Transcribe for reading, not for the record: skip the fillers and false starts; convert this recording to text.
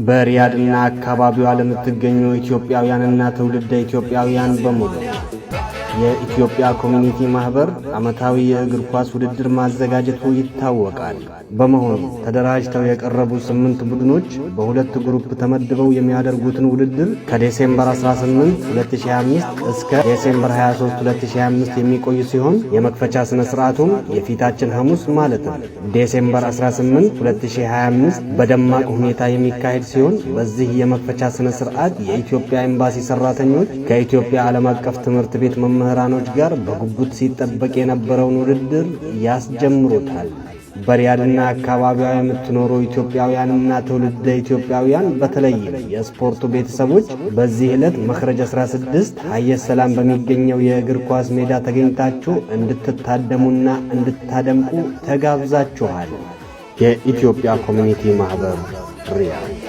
በሪያድና አካባቢዋ ለምትገኙ ኢትዮጵያውያንና ትውልደ ኢትዮጵያውያን በሙሉ የኢትዮጵያ ኮሚኒቲ ማህበር ዓመታዊ የእግር ኳስ ውድድር ማዘጋጀቱ ይታወቃል። በመሆኑም ተደራጅተው የቀረቡ ስምንት ቡድኖች በሁለት group ተመድበው የሚያደርጉትን ውድድር ከ December 18 2025 እስከ December 23 2025 የሚቆይ ሲሆን፣ የመክፈቻ ሥነ ሥርዓቱም የፊታችን ሐሙስ ማለትም December 18 2025 በደማቅ ሁኔታ የሚካሄድ ሲሆን፣ በዚህ የመክፈቻ ሥነ ሥርዓት የኢትዮጵያ ኤምባሲ ሠራተኞች ከኢትዮጵያ ዓለም አቀፍ ትምህርት ቤት መምህራኖች ጋር በጉጉት ሲጠበቅ የነበረውን ውድድር ያስጀምሩታል። በሪያድና አካባቢዋ የምትኖሩ ኢትዮጵያውያንና ትውልደ ኢትዮጵያውያን፣ በተለይም የስፖርቱ ቤተሰቦች፣ በዚህ ዕለት መክረጅ 16 ሀየ ሰላም በሚገኘው የእግር ኳስ ሜዳ ተገኝታችሁ እንድትታደሙና እንድታደምቁ ተጋብዛችኋል። የኢትዮጵያ ኮሚኒቲ ማህበር ሪያድ።